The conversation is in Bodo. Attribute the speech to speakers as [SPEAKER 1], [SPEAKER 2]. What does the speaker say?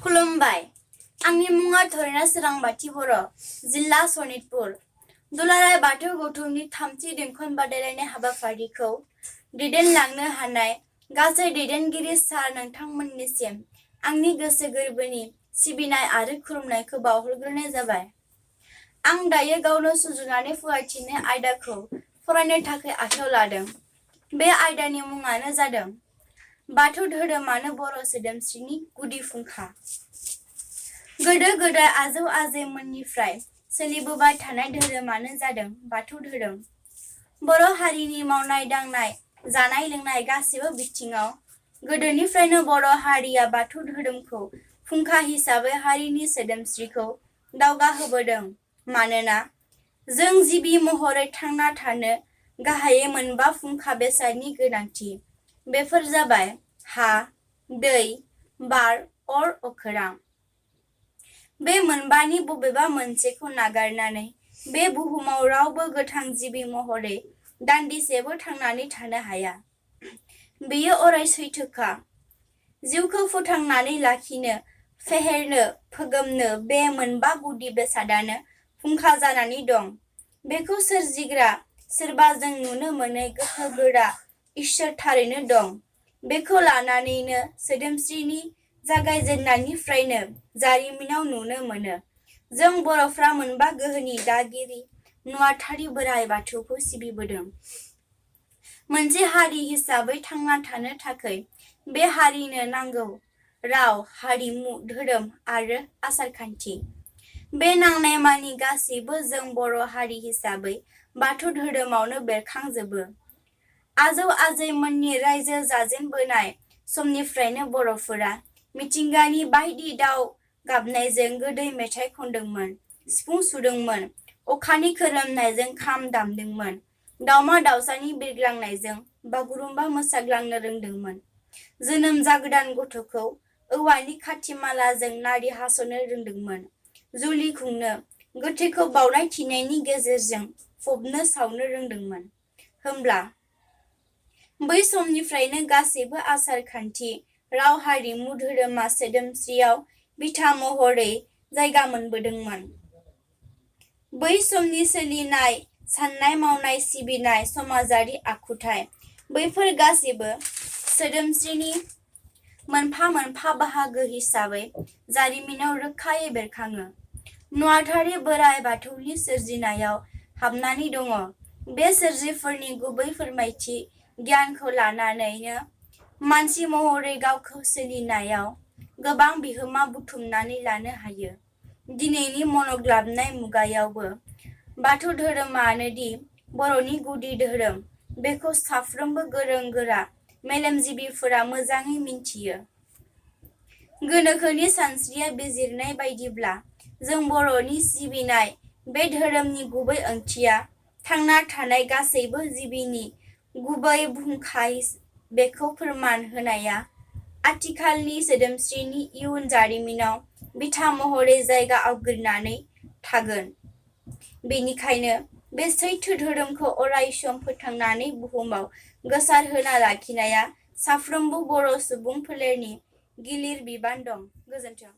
[SPEAKER 1] खुलुमबाय। आंनि मुङा धरेना सोरांबाथि बर', जिल्ला सनितपुर। दुलाराय बाथौ गौथुमनि थामथि बेंखन बादायलायनाय हाबाफारिखौ दैदेनलांनो हानाय गासै दैदेनगिरि सार नोंथांमोननिसिम आंनि गोसो गोरबोनि सिबिनाय आरो खुलुमनायखौ बावहरग्रोनाय जाबाय। आं दायो गावनो सुजुनानै फरायथिनाय आयदाखौ फरायनो थाखाय आखायाव लादों। बे आयदानि मुङानो जादों बाथौ धोरोमानो बर' सोदोमस्रिनि गुदि फुंखा। गोदो गोदाय आजौ आजैमोननिफ्राय सोलिबोबाय थानाय धोरोमानो जादों बाथौ धोरोम। बर' हारिनि मावनाय दांनाय, जानाय लोंनाय गासिबो बिथिङाव गोदोनिफ्रायनो बर' हारिया बाथौ धोरोमखौ फुंखा हिसाबै हारिनि सोदोमस्रिखौ दावगाहोबोदों। मानोना जों जिबि महरै थांना थानो गाहायै मोनबा फुंखा बेसादनि गोनांथि। बेफोर जाबाय हा, दै, बार, अर, अखोरां। बे मोनबानि बबेबा मोनसेखौ नागारनानै बे बुहुमाव रावबो गोथां जिबि महरै दान्दिसेबो थांनानै थानो हाया। बेयो अराय सैथोखा। जिउखौ फोथांनानै लाखिनो, फेहेरनो, फोगोमनो बे मोनबा गुदि बेसादानो फुंखा जानानै दं। बेखौ सोरजिग्रा सोरबा जों नुनो मोनै गोहो गोरा इसोर थारैनो दं। बेखौ लानानैनो सोदोमस्रिनि जागायजेन्नायनिफ्रायनो जारिमिनाव नुनो मोनो जों बर'फ्रा मोनबा गोहोनि दागिरि नुवाथारि बोराइ बाथौखौ सिबिबोदों। मोनसे हारि हिसाबै थांना थानो थाखाय बे हारिनो नांगौ राव, हारिमु, धोरोम आरो आसारखान्थि। बे नांनायमानि गासैबो जों बर' हारि हिसाबै बाथौ धोरोमावनो बेरखांजोबो। आजौ आजैमोननि रायजो जाजेनबोनाय समनिफ्रायनो बर'फोरा मिथिंगानि बायदि दाउ गाबनायजों गोदै मेथाइ खनदोंमोन, सिफुं सुदोंमोन, अखानि खोरोमनायजों खाम दामदोंमोन, दावमा दावसानि बिरग्लांनायजों बागुरुम्बा मोसाग्लांनो रोंदोंमोन, जोनोम जागोदान गथ'खौ औवानि खाथि मालाजों नारि हास'नो रोंदोंमोन, जुलि खुंनो, गोथैखौ बावनाय थिनायनि गेजेरजों फबनो सावनो रोंदोंमोन। होमब्ला बै समनिफ्रायनो गासैबो आसार खान्थि, राव, हारिमु, धोरोमा सोदोमस्रियाव बिथा महरै जायगा मोनबोदोंमोन। बै समनि सोलिनाय, साननाय, मावनाय, सिबिनाय, समाजारि आखुथाइ बैफोर गासैबो सोदोमस्रिनि मोनफा मोनफा बाहागो हिसाबै जारिमिनाव रोखायै बेरखाङो। नुवाथारि बोराइ बाथौनि सोरजिनायाव हाबनानै दङ। बे सोरजिफोरनि गुबै फोरमायथि गियानखौ लानानैनो मानसि महरै गावखौ सोलिनायाव गोबां बिहोमा बुथुमनानै लानो हायो। दिनैनि मनग्लाबनाय मुगायावबो बाथौ धोरोमानोदि बर'नि गुदि धोरोम बेखौ साफ्रोमबो गोरों गोरा मेलेमजिबिफोरा मोजाङै मिन्थियो। गोनोखोनि सानस्रिया बिजिरनाय बायदिब्ला जों बर'नि सिबिनाय बे धोरोमनि गुबै ओंथिया थांना थानाय गासैबो जिबिनि गुबै फुंखा बेखौ फोरमान होनाया आथिखालनि सोदोमस्रिनि इयुन जारिमिनाव बिथा महरै जायगा आवग्रिनानै थागोन। बेनिखायनो बे सैथो धोरोमखौ अरायसम फोथांनानै बुहुमाव गोसारहोना लाखिनाया साफ्रोमबो बर' सुबुं फोलेरनि गिलिर बिबान दं। गोजोन्थों।